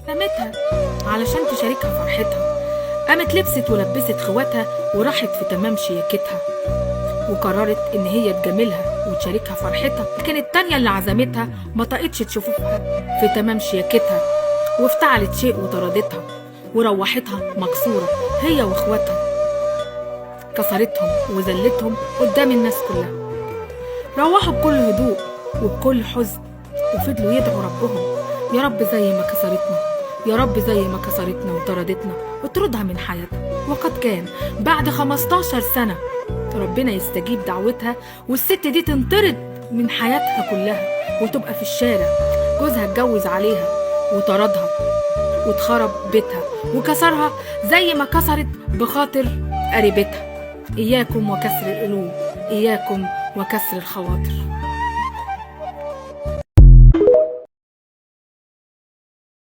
عزمتها علشان تشاركها فرحتها. قامت لبست ولبست خواتها وراحت في تمام شياكتها، وقررت ان هي تجاملها وتشاركها فرحتها. لكن التانية اللي عزمتها ما طاقتش تشوفها في تمام شياكتها، وافتعلت شيء وطردتها وروحتها مكسورة هي واخواتها، كسرتهم وذلتهم قدام الناس كلها. روحوا بكل هدوء وبكل حزن، وفضلوا يدعوا ربهم: يا رب زي ما كسرتنا، يا رب زي ما كسرتنا وطردتنا اطردها من حياتنا. وقد كان بعد 15 سنة ربنا يستجيب دعوتها، والست دي تنطرد من حياتها كلها وتبقى في الشارع. جوزها اتجوز عليها وطردها واتخرب بيتها وكسرها زي ما كسرت بخاطر قريبتها. إياكم وكسر القلوب، إياكم وكسر الخواطر.